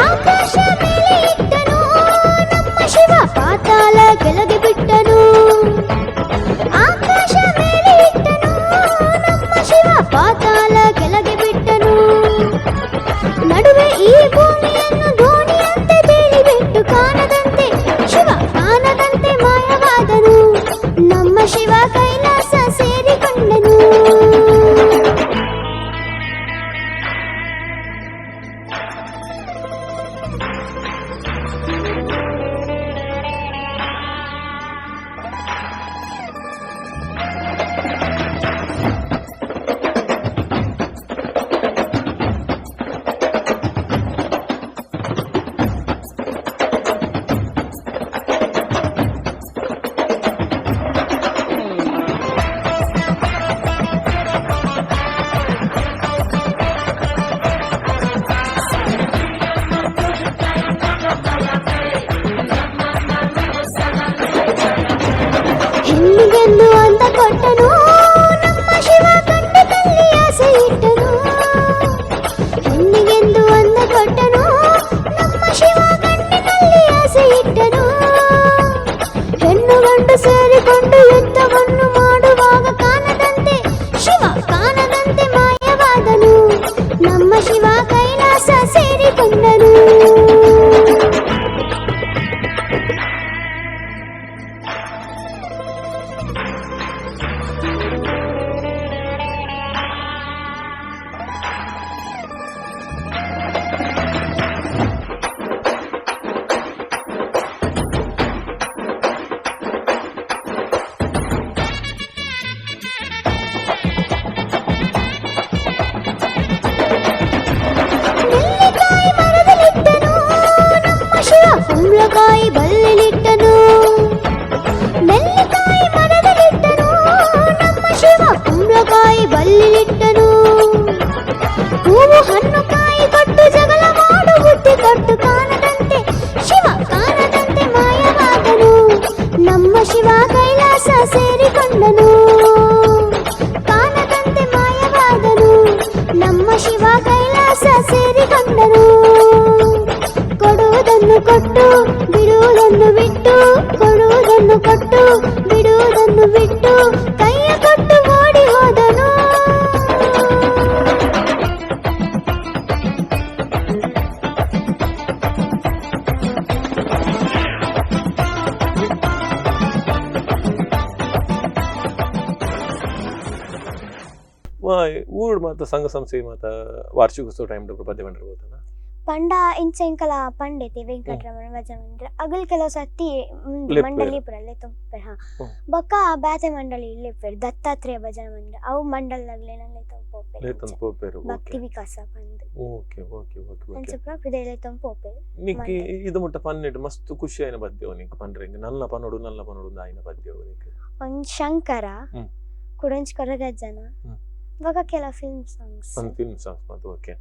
ಆಕಾಶ ಮೇಲೆ ಇಟ್ಟನು ನಮ್ಮ ಶಿವ, ಪಾತಾಳ ಕೆಳಗೆ ಬಿಟ್ಟನು. ಆಕಾಶ ಮೇಲೆ ಇಟ್ಟನು ಊರು ಮಾತ ಸಂಘ ಸಂಸ್ಥೆ ಮಾತ ವಾರ್ಷಿಕೋತ್ಸವ ಟೈಮ್ ಪದ್ಯ ಪಂಡಿರ್ಬೋದನ? ಪಂಡ ಇಂಚ ಎಂಕಲ ಪಂಡೇತಿ ವೆಂಕಟರಮಣ ಭಜನೆ ಮಂದಿರ ಅಗಲ್ ಕೆಲವು ಸರ್ತಿ ಲೆಪ್ಪುವೆರ್. ಮಂಡಳಿ ಪುರ ಲೆತ್ತೊಂಪೆರ್. ಹಾ, ಬೊಕ್ಕ ಬೇತೆ ಮಂಡಳಿ ಲೆಪ್ಪೆರ್, ದತ್ತಾತ್ರೇಯ ಭಜನೆ ಮಂದಿರ, ಅವು ಮಂಡಲದಗ್ಲೆನ ಲೆತ್ತೊಂದು ಲೆತ್ತೊಂದು ಪೋಪೆರ್. ಪೋಪೆರ್. ಭಕ್ತಿ ವಿಕಾಸ ಪಂದ್. ಓಕೆ ಓಕೆ ಓಕೆ ಅಂಚ ಓಕೆ ಪೂರ ಪಿದಯಿ ಲೆತ್ತೊಂದು ಪೋಪೆರ್. ನಿಕ್ ಇದು ಮುಟ್ಟ ಪನ್ನೆಟ್ ಮಸ್ತ್ ಖುಷಿ ಆಯಿನ ಪದ್ಯ ನಿಕ್ ಪಂಡ್ರೆ ಇಂಗ್ ನನ್ನ ಪನೊಡು ನನ್ನ ಪನೊಡು ಅಂದ್ ಆಯಿನ ಪದ್ಯ ನಿಕ್? ಒಂಜಿ ಶಂಕರ, ಕುಡೊಂಜಿ ಕೊರಗಜ್ಜನ, ಬೊಕ್ಕ ಕೆಲವು ಫಿಲ್ಮ್ ಸಾಂಗ್ಸ್. ಒಂದು ಫಿಲ್ಮ್ ಸಾಂಗ್ಸ್ ಮಾತ. ಓಕೆ.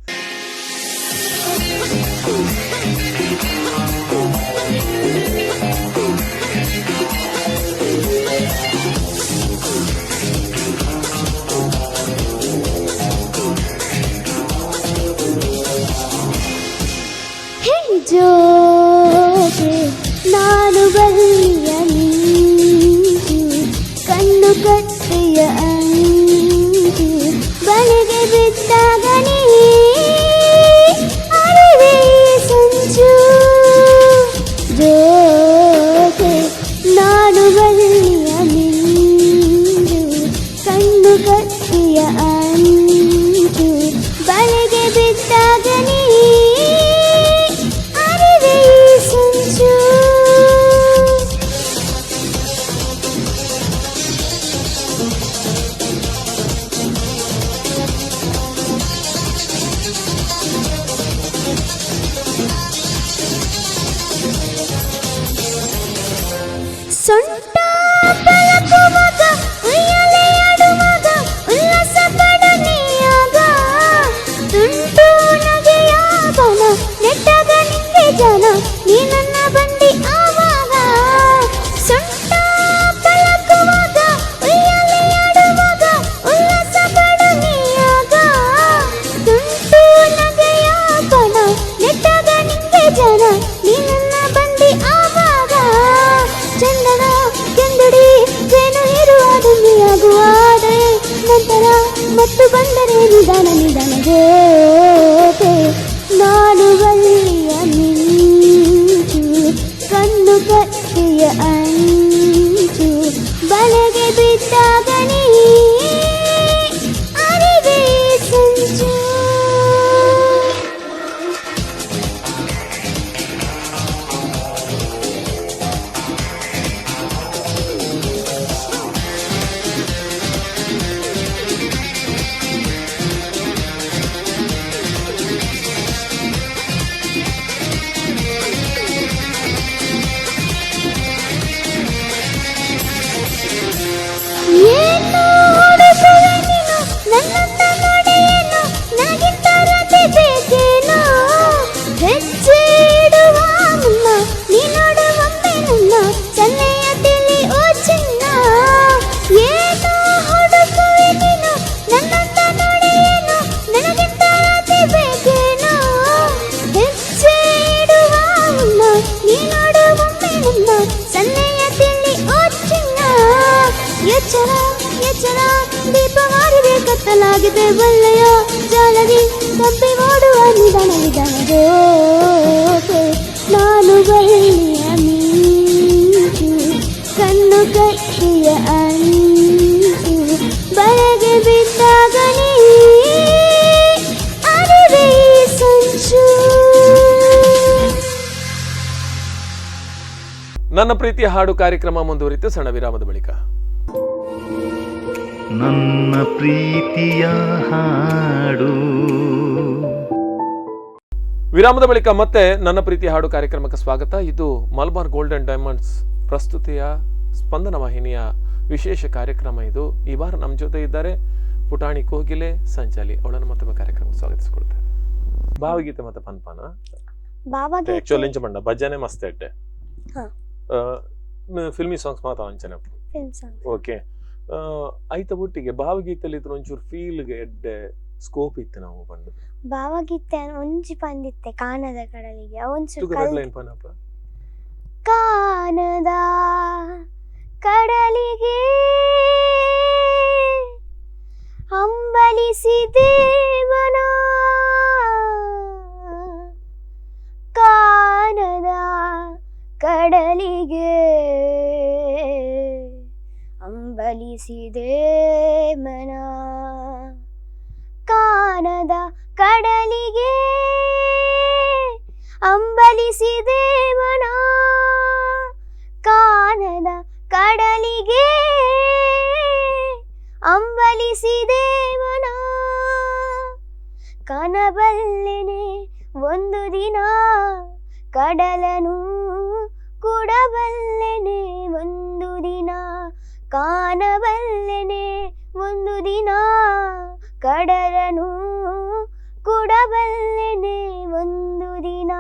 ಹೇ ಜೋಗೆ ನಾನು ಬಲ್ಲಿಯ ಮಿಂಚು, ಕಣ್ಣು ಕಟ್ಟೆಯ ಅಂಚು, ಬಲೆಗೆ ಬಿದ್ದಾಗ ನೀ ಅರಿವೇ ಸಂಚು. ಜೋಗೆ ನಾನು ಬಲ್ಲಿಯ ಮಿಂಚು, ಕಣ್ಣು ಕಟ್ಟೆಯ ಅಂಚು, ಬಲೆಗೆ ಬಿದ್ದಾಗ ನೀ ಅರಿವೇ ಸಂಚು. ಸೊಂಟ ಪಲಕುವಾಗ, ಉಯ್ಯಾಲೆಯಾಡುವಾಗ, ಉಲ್ಲಾಸ ಪಡನೆಯಾಗ, ತುಂಟು ನಗೆಯ ಬನ ನೆಟ್ಟಾಗ ನಿಂಗೆ ಜನ, ನೀ ನನ್ನ ಬಂದಿ ಆವಾಗ. ಸೊಂಟ ಪಲಕುವಾಗ, ಉಯ್ಯಾಲೆಯಾಡುವಾಗ, ಉಲ್ಲಾಸ ಪಡನೆಯಾಗ, ತುಂಟು ನಗೆಯ ಬನ ನೆಟ್ಟಾಗ ನಿಂಗೆ ಜನ, ನೀ ನನ್ನ ಬಂದಿ ಆವಾಗ. ಚಂದನ ಕೆಂದಡಿ ಜೇನು ಇರುವ ದುಮ್ಮಿಯಾಗುವಾದರೆ, ನಂತರ ಮತ್ತು ಬಂದರೆ ನಿಧಾನ ನಿಧಾನ. ಜೋತೆ ನಾನು ಬಲ್ಲಿಯ ಮಿಂಚು, ಕಣ್ಣು ಕಟ್ಟೆಯ ಅಂಚು, ಬಲೆಗೆ ಬಿದ್ದಾಗ ನೀ ಅರಿವೇ ಸಂಚು. ಏನು ಹುಡುಕುವೆ ನೀನು ನನ್ನತ್ತ ನಡೆಯೇನು, ನನಗಿಂತ ರತಿ ಬೇಕೇನು? ಹೆಜ್ಜೆ ಇಡುವ ಮುನ್ನ ನೀ ನೋಡುವೊಮ್ಮೆ ನನ್ನ ಸನ್ನೆಯ ತಿಳಿ, ಓ ಚಿನ್ನ. ಏನು ಹುಡುಕುವೆ ನೀನು ನನ್ನತ್ತ ನಡೆಯೇನು, ನನಗಿಂತ ರತಿ ಬೇಕೇನು? ಹೆಜ್ಜೆ ಇಡುವ ಮುನ್ನ ನೀ ನೋಡುವೊಮ್ಮೆ ನನ್ನ ಸನ್ನೆಯ ತಿಳಿ, ಓ ಚಿನ್ನ. ಎಚ್ಚರ ಎಚ್ಚರ, ದೀಪವಾರಿದೆ, ಕತ್ತಲಾಗಿದೆ, ಬಲ್ಲೆಯ ಜಾಲರಿ ತಪ್ಪಿ ಓಡುವ ನಿಧಾನ ನಿಧಾನ. ಜೋಕೆ ನಾನು ಬಳ್ಳಿಯ ಮಿಂಚು, ಕಣ್ಣು ಕಟ್ಟಿಯ ಅಂಚು, ಬಲೆಗೆ ಬಿದ್ದಾಗ ನೀ ಅರಿವೇ ಸಂಚು. ನನ್ನ ಪ್ರೀತಿಯ ಹಾಡು ಕಾರ್ಯಕ್ರಮ ಮುಂದುವರಿತು ಸಣ್ಣ ವಿರಾಮದ ಬಳಿಕ. ನನ್ನ ಪ್ರೀತಿಯ ಹಾಡು. ವಿರಾಮದ ಬಳಿಕ ಮತ್ತೆ ನನ್ನ ಪ್ರೀತಿಯ ಹಾಡು ಕಾರ್ಯಕ್ರಮಕ್ಕೆ ಸ್ವಾಗತ. ಇದು ಮಲಬಾರ್ ಗೋಲ್ಡ್ ಅಂಡ್ ಡೈಮಂಡ್ಸ್ ಪ್ರಸ್ತುತಿಯ ಸ್ಪಂದನ ವಾಹಿನಿಯ ವಿಶೇಷ ಕಾರ್ಯಕ್ರಮ ಇದು. ಈ ವಾರ ನಮ್ಮ ಜೊತೆ ಇದ್ದಾರೆ ಪುಟಾಣಿ ಕೋಗಿಲೆ ಸಂಚಾಲಿ. ಅವಳನ್ನು ಮತ್ತೊಮ್ಮೆ ಕಾರ್ಯಕ್ರಮಕ್ಕೆ ಸ್ವಾಗತಿಸಿಕೊಳ್ತೇವೆ. ಭಾವಗೀತೆ ಮತ್ತೆ ಪನ್ಪಾನ? ಭಾವಗೀತೆ. ಆಕ್ಚುಲಿ ಇಂಚ ಪಂಡ ಭಜನೆ ಮಸ್ತ್ ಎಡ್ಡೆ. ಹಾ. ಫಿಲ್ಮಿ ಸಾಂಗ್ಸ್ ಮಾತ ಅಂಚನೆ. Film song. Okay, ಐತ ಒಟ್ಟಿಗೆ ಭಾವಗೀತೆಲಿ ಇತ್ತು ಒಂಚೂರು ಫೀಲ್ಗೆ ಎಡ್ಡೆ ಸ್ಕೋಪ್ ಇತ್ತು ನಾವು ಪಂಡ. ಭಾವಗೀತೆ ಒಂಜಿ ಪಂದಿತ್ತೆ, ಕಾನದ ಕಡಲಿಗೆ ಒಂಚೂರು ತುಗ ಕಲ್ ರೆಡ್ ಲೈನ್ ಪನಪ. ಕಾನದ ಕಡಲಿಗೆ ಹಂಬಲಿಸಿದೆ ಮನ, ಕಾನದ ಕಡಲಿಗೆ ಹಂಬಲಿಸಿದೆ ಮನ. ಕಾನದ ಕಡಲಿಗೆ ಅಂಬಲಿಸಿದೆ ಮನ, ಕಾನದ ಕಡಲಿಗೆ ಅಂಬಲಿಸಿದೆ ಮನ. ಕಾಣಬಲ್ಲೆನೆ ಒಂದು ದಿನ ಕಡಲನು ಕೂಡಬಲ್ಲೆನೆ ಒಂದು ದಿನ, ಕಾಣಬಲ್ಲೆನೆ ಒಂದು ದಿನ ಕಡಲನು ಕೂಡಬಲ್ಲೆನೆ ಒಂದು ದಿನ,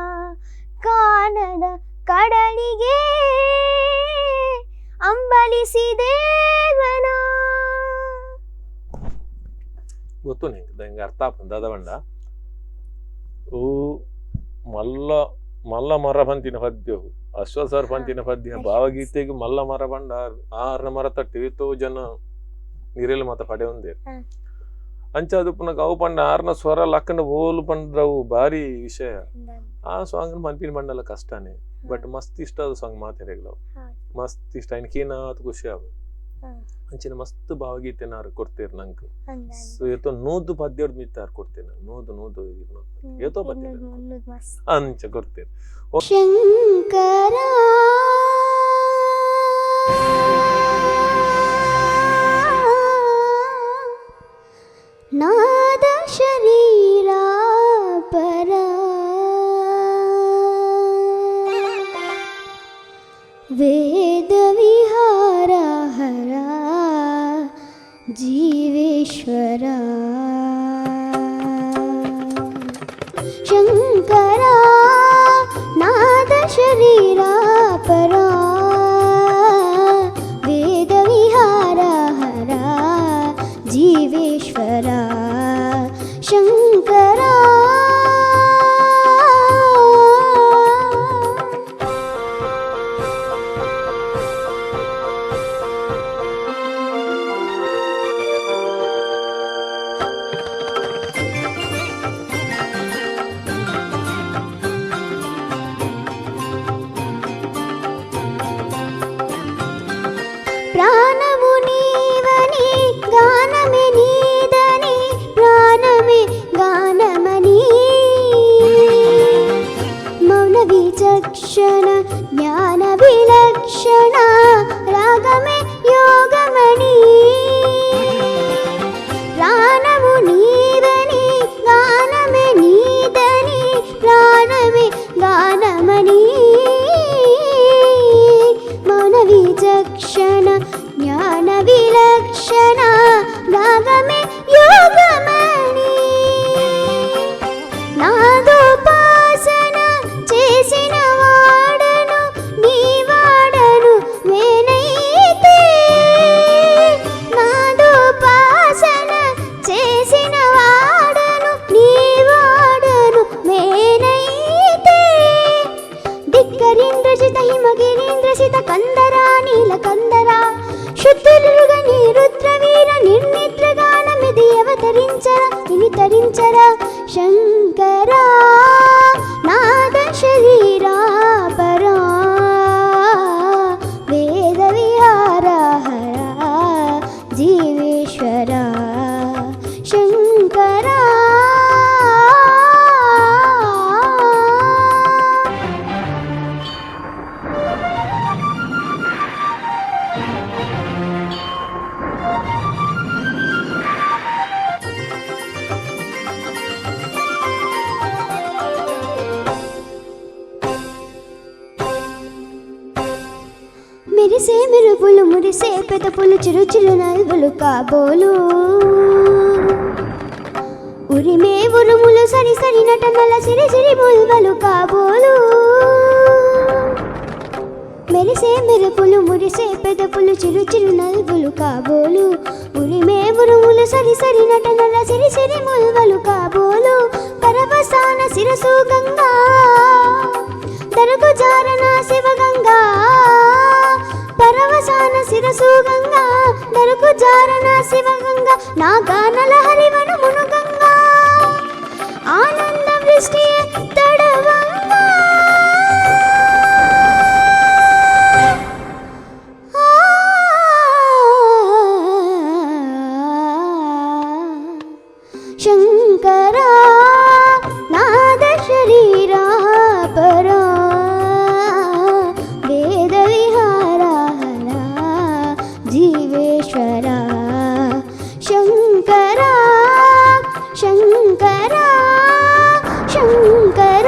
ಕಾನದ ಕಡಲಿಗೆ ಅಂಬಲಿಸಿದೆ ಮನ. ಗೊತ್ತು ನಿಂಗೆ ಹಿಂಗೆ ಅರ್ಥ ಆಪುಂಡು ದಾದ ಪಂಡ ಓ ಮಲ್ಲ ಮಲ್ಲ ಮರ ಪಂತಿನ ಪದ್ಯವು ಅಶ್ವ ಸರ್ ಪಂತಿನ ಪದ್ಯ ಭಾವಗೀತೆಗೆ ಮಲ್ಲ ಮರ ಪಂಡ ಆರ್ನ ಮರ ತಟ್ಟಿ ಏತೋ ಜನ ನಿರೆಲ್ ಮಾತ ಪಡೆಯೊಂದೇರು. ಅಂಚ ಅದು ಪುನಃ ಅವು ಪಂಡ ಆರ್ನ ಸ್ವರ ಲಕ್ಕಂಡ ಓಲು ಪಂಡ್ರವು ಭಾರಿ ವಿಷಯ. ಆ ಸಾಂಗ್ ಪನ್ಪಿನ ಪಂಡಲ ಕಷ್ಟನೇ, ಬಟ್ ಮಸ್ತ್ ಇಷ್ಟ ಅದು ಸಾಂಗ್ ಮಾತೆರೆಗ್ಲವು ಮಸ್ತ್ ಇಷ್ಟ. ಐನ್ ಖುಷಿ ಆವು ಅಂಚಿನ ಮಸ್ತ್ ಭಾವಗೀತೆ ಕೊಡ್ತೀರ್ ನಂಗೆ. ಸೊ ಏತೋ 100 ಪದ್ಯಡ್ ಮಿತ್ತಾರ್ ಕೊಡ್ತೇನೆ, 100 100 200 ಏತೋ ಪದ್ಯ ಅಂಚ ಕೊಡ್ತೇನೆ. ಶಂಕರ ನಾದ ಶರೀರ ಪರ ವೇದ ವಿಹಾರ ಹರ ಜೀವೇಶ್ವರ ಶಂಕರ ನಾದ ಶರೀರ ಪರ ವೇದ ವಿಹಾರ ಹರ ಜೀವೇಶ್ವರ ಶಂಕರ. ప్రాణము నీవని గానమే నీదని ప్రాణమే గానమని మౌన విచక్షణ జ్ఞాన విలక్షణ రాగమే యోగమణి. ప్రాణము నీవని గానమే నీదని ప్రాణమే గానమని మౌన విచక్షణ జ్ఞాన విలక్షణ రాగమే యోగమణి. నాదోపాసన చేసిన వాడను నీ వాడను నేనైతే, నాదోపాసన చేసిన వాడను నీ వాడను నేనైతే. ధిక్కరీంద్రజిత హిమగిరీంద్రసిత కందరా నీల కందరా శుద్ధులుగని రుద్రవీర నిర్నిద్రగానమిది అవతరించరా నిని తరించరా శంకరా నాద శరీరా పరా వేద విహార హరా జీవేశ్వర శంకరా. మెరిసే మెరుపులు మురిసే పెదపులు చిరు చిరు నవ్వులు కాబోలు ఉరిమే ఉరుములు సరి సరి నటనల సిరి సిరి ముల్వలు కాబోలు. మెరిసే మెరుపులు మురిసే పెదపులు చిరు చిరు నవ్వులు కాబోలు ఉరిమే ఉరుములు సరి సరి నటనల సిరి సిరి ముల్వలు కాబోలు. పరవసాన శిరసు గంగా దరకు జారన శివగంగా, పరవశాన శిరసు గంగా దరకు జారన శివగంగా, నా గానల హరివను మునుగంగా ఆనంద వృష్టి తడవంగా. శంకర ಮಹೇಶ್ವರ ಶಂಕರ ಶಂಕರ ಶಂಕರ.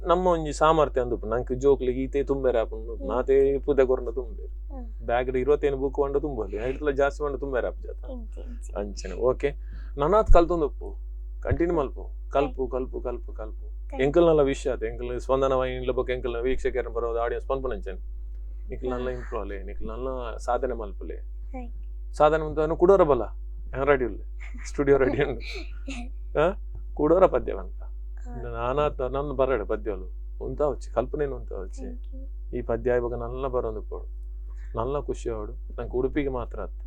ನಮ್ಮ ಒಂಜಿ ಸಾಮರ್ಥ್ಯ ಅಂದು ನಂಗೆ ಜೋಕ್ಲಿಗೆ ಈತೆ ತುಂಬೆರೆ ಆಪುಂಡು, ನಾತೆ ಪುದೆ ಕೊರ್ನ ತುಂಬೆ ಬ್ಯಾಗ್ 25 ಬುಕ್ వంಡ ತುಂಬಲಿ ಐಟ್ಲ ಜಾಸ್ತಿ వంಡ ತುಂಬೆರೆ ಆಪು ಜಾತ ಅಂಚನೆ. ಓಕೆ, ನನಾತ್ ಕಲ್ತೊಂದುಪ್ಪು, ಕಂಟಿನ್ಯೂ ಮಲ್ಪು, ಕಲ್ಪು ಕಲ್ಪು ಕಲ್ಪು ಕಲ್ಪು. ಎಂಕಲ್ ನಲ್ಲ ವಿಷಯ ಆತ ಎಂಕಲ್ ಸ್ಪಂದನ ವಾಹಿನಿಲ ಬೊಕ್ಕ ಎಂಕಲ್ ವೀಕ್ಷಕರ ಬರೋದು ಆಡಿಯನ್ಸ್ ಪನ್ಪುನಂಚನೆ ನಿಕ್ಲ್ ನಲ್ಲ ಇಂಪ್ರೂವ್ ಅಲೆ, ನಿಕ್ಲ್ ನಲ್ಲ ಸಾಧನೆ ಮಲ್ಪಲೆ. ಸಾಧನೆ ಮುಂದೆ ಕುಡೋರ ಬಲ ರೆಡಿ ಉಲ್ಲೆ, ಸ್ಟುಡಿಯೋ ರೆಡಿ ಉಂಡು. ಕುಡೋರ ಪದ್ಯ ಬಂತ ನಾನಾ ನನ್ನ ಬರಡು ಪದ್ಯಲು ಉಂತಾವಚ್ಚಿ ಕಲ್ಪನೆನು ಉಂತಾವಚ್ಚಿ. ಈ ಪದ್ಯ ಇವಾಗ ನಲ್ಲ ಬರೋದು ಪೋಡು, ನಲ್ಲ ಖುಷಿ ಅವಡು. ನಂಗೆ ಉಡುಪಿಗೆ ಮಾತ್ರ ಅತ್ತ,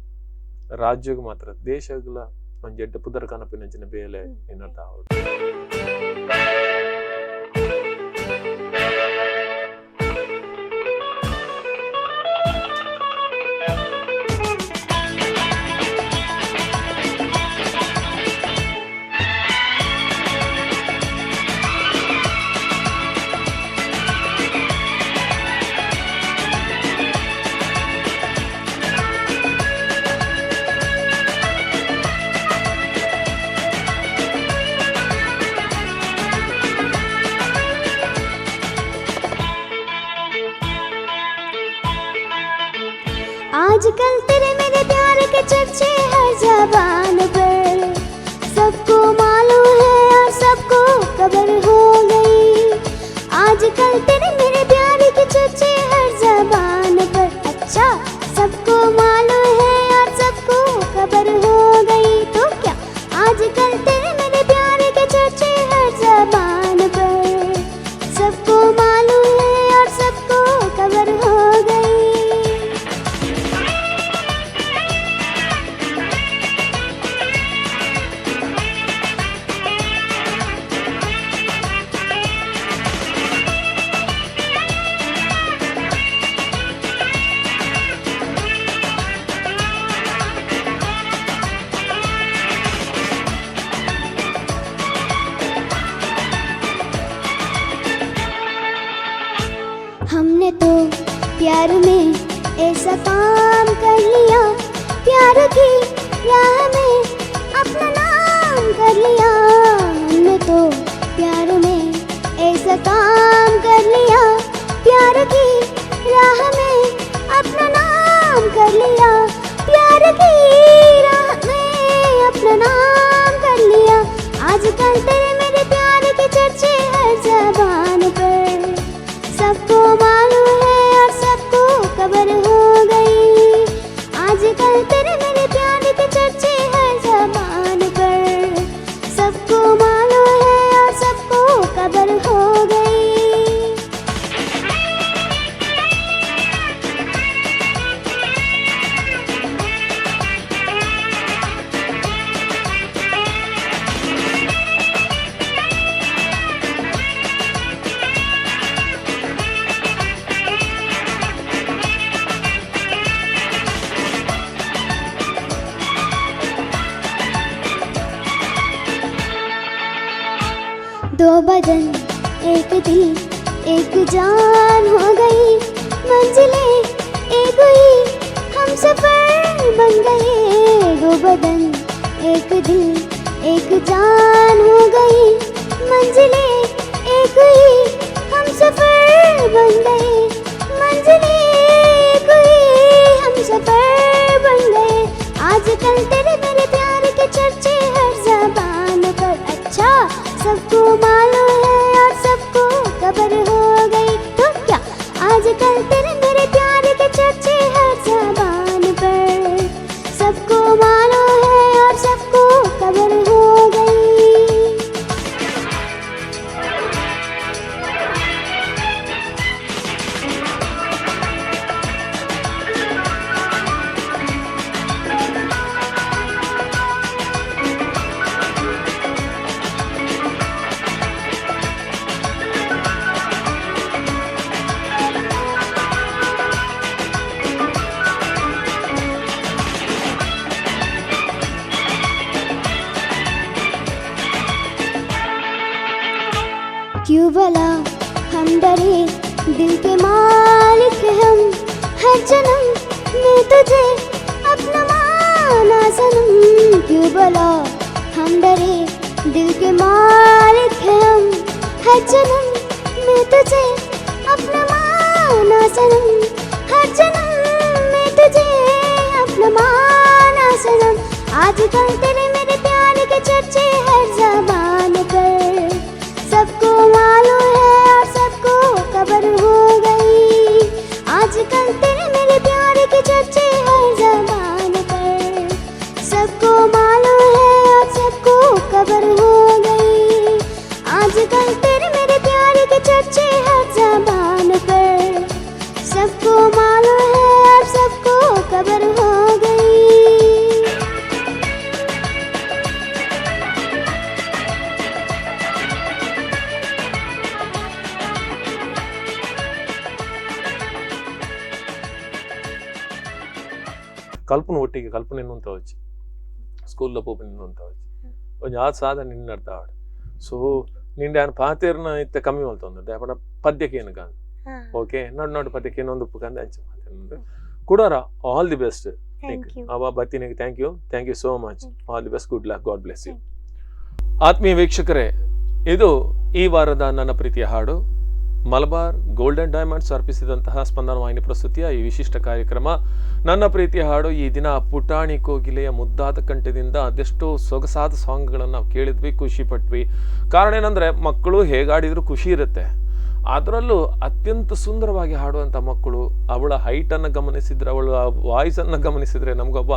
ರಾಜ್ಯಕ್ಕೆ ಮಾತ್ರ, ದೇಶಗಳ ಒಂಜಿ ಎಡ್ಡೆ ಪುದರ್ ಕನಪಿನಂಚಿನ ಬೇಲೆ ನಿನ್ನರ್ಥ ಅವಡು. आजकल तेरे मेरे प्यार के चर्चे हर जबान पर, सबको मालूम है और सबको खबर हो गई। आजकल तेरे मेरे प्यार के चर्चे हर जबान पर, अच्छा सबको मालूम है और सबको खबर हो गई। तो क्या आजकल तेरे मेरे प्यार के चर्चे हर जबान पर, सबको मालूम है और सबको खबर हो गई। हमने तो प्यार में ऐसा काम कर लिया, प्यार की राह में अपना नाम कर लिया। हमने तो प्यार में ऐसा काम कर लिया, प्यार की राह में अपना नाम कर लिया, प्यार की राह में अपना नाम कर लिया। आजकल तेरे मेरे प्यार के चर्चे हर जबान पर, सबको मालूम है और सबको खबर हो गई। आजकल तेरे मेरे प्यार के चर्चे हर जबान पर, सबको मालूम है और सबको खबर हो गई। दो बदन एक दिल एक जान हो गई, मंजिलें एक हुई हम सफर बन गए। दो बदन एक दिल एक जान हो गई, मंजिलें एक हुई हम सफर बन गए, मंजिलें एक हुई हम सफर बन गए। आजकल तेरे मेरे प्यार के चर्चे हर जबान पर, अच्छा सबको मालूम है और सबको खबर हो गई। तो क्या आजकल तेरे मेरे प्यार के चर्चे हर जबान पर, सबको मालूम है और सबको खबर हो गई। हम डरे दिल के मालिक हैं हम, हर जन्म में तुझे अपना माना सनम। क्यों बोला हम डरे दिल के मालिक हैं हम, हर जन्म में तुझे अपना माना सनम, हर जन्म में तुझे अपना माना सनम। आजकल तेरे मेरे प्यार के चर्चे हर जबान पर, सबको मालूम है और सबको खबर हो गई। आजकल तेरे मेरे प्यार के चर्चे हर जबान पर, सबको मालूम है और सबको खबर हो गई। आजकल तेरे मेरे प्यार के चर्चे हर जबान पर, सबको मालूम है और सबको खबर हो गई। ಕಲ್ಪನ ಒಟ್ಟಿಗೆ ಕಲ್ಪನೆ ಉಂತಾವಚ್ಚಿ, ಸ್ಕೂಲ್ದ ಪೋಪು ಉಂತಾವಚ್ಚಿ, ಒಂಜಿ ಆತ್ ಸಾಧನೆ ನಿನ್ನ ಅರ್ಥ ಆವಡ್. ಸೊ ನಿಂಡೆ ಆನ್ ಪಾತೇರ್ನ ಇತ್ತೆ ಕಮ್ಮಿ ಮಲ್ತೊಂದು ದಾಯೆ ಪದ್ಯಕ್ಕೆ ಏನು ಕಾಂದ್. ಓಕೆ, ನೋಡು ನೋಡು, ಪದ್ಯಕ್ಕೆ ಏನೊಂದು ಉಪ್ಪು ಕಂದ ಅಂಚ ಮಾತೇರ್ನ ಕುಡಾರ. All the best. Thank you. ಅವ ಬತ್ತಿನಿಗೆ thank you, thank you so much. All the best, good luck, God bless you. ಆತ್ಮೀಯ ವೀಕ್ಷಕರೇ, ಇದು ಈ ವಾರದ ನನ್ನ ಪ್ರೀತಿಯ ಹಾಡು. ಮಲಬಾರ್ ಗೋಲ್ಡನ್ ಡೈಮಂಡ್ಸ್ ಅರ್ಪಿಸಿದಂತಹ ಸ್ಪಂದನ ವಾಹಿನಿ ಪ್ರಸ್ತುತಿಯ ಈ ವಿಶಿಷ್ಟ ಕಾರ್ಯಕ್ರಮ ನನ್ನ ಪ್ರೀತಿಯ ಹಾಡು. ಈ ದಿನ ಪುಟಾಣಿ ಕೋಗಿಲೆಯ ಮುದ್ದಾದ ಕಂಠದಿಂದ ಅದೆಷ್ಟೋ ಸೊಗಸಾದ ಸಾಂಗ್ಗಳನ್ನು ನಾವು ಕೇಳಿದ್ವಿ, ಖುಷಿ ಪಟ್ವಿ. ಕಾರಣ ಏನಂದರೆ, ಮಕ್ಕಳು ಹೇಗಾಡಿದರೂ ಖುಷಿ ಇರುತ್ತೆ. ಅದರಲ್ಲೂ ಅತ್ಯಂತ ಸುಂದರವಾಗಿ ಹಾಡುವಂಥ ಮಕ್ಕಳು, ಅವಳ ಹೈಟನ್ನು ಗಮನಿಸಿದರೆ, ಅವಳ ವಾಯ್ಸನ್ನು ಗಮನಿಸಿದರೆ ನಮಗೊಬ್ಬ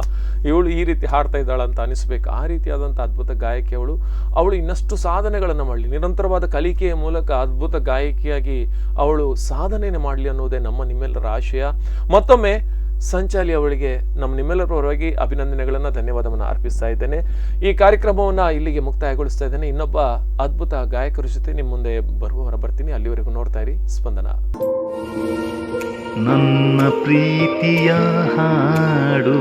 ಇವಳು ಈ ರೀತಿ ಹಾಡ್ತಾ ಇದ್ದಾಳೆ ಅಂತ ಅನಿಸ್ಬೇಕು. ಆ ರೀತಿಯಾದಂಥ ಅದ್ಭುತ ಗಾಯಕಿ ಅವಳು. ಅವಳು ಇನ್ನಷ್ಟು ಸಾಧನೆಗಳನ್ನು ಮಾಡಲಿ, ನಿರಂತರವಾದ ಕಲಿಕೆಯ ಮೂಲಕ ಅದ್ಭುತ ಗಾಯಕಿಯಾಗಿ ಅವಳು ಸಾಧನೆಯನ್ನು ಮಾಡಲಿ ಅನ್ನೋದೇ ನಮ್ಮ ನಿಮ್ಮೆಲ್ಲರ ಆಶಯ. ಮತ್ತೊಮ್ಮೆ ಸಂಚಾಲಿ ಅವಳಿಗೆ ನಮ್ಮ ನಿಮ್ಮೆಲ್ಲರ ಪರವಾಗಿ ಅಭಿನಂದನೆಗಳನ್ನು, ಧನ್ಯವಾದವನ್ನು ಅರ್ಪಿಸ್ತಾ ಇದ್ದೇನೆ. ಈ ಕಾರ್ಯಕ್ರಮವನ್ನು ಇಲ್ಲಿಗೆ ಮುಕ್ತಾಯಗೊಳಿಸ್ತಾ ಇದ್ದೇನೆ. ಇನ್ನೊಬ್ಬ ಅದ್ಭುತ ಗಾಯಕರ ಜೊತೆ ನಿಮ್ಮ ಮುಂದೆ ಬರುವವರ ಬರ್ತೀನಿ. ಅಲ್ಲಿವರೆಗೂ ನೋಡ್ತಾ ಇರಿ ಸ್ಪಂದನ. ನನ್ನ ಪ್ರೀತಿಯ ಹಾಡು.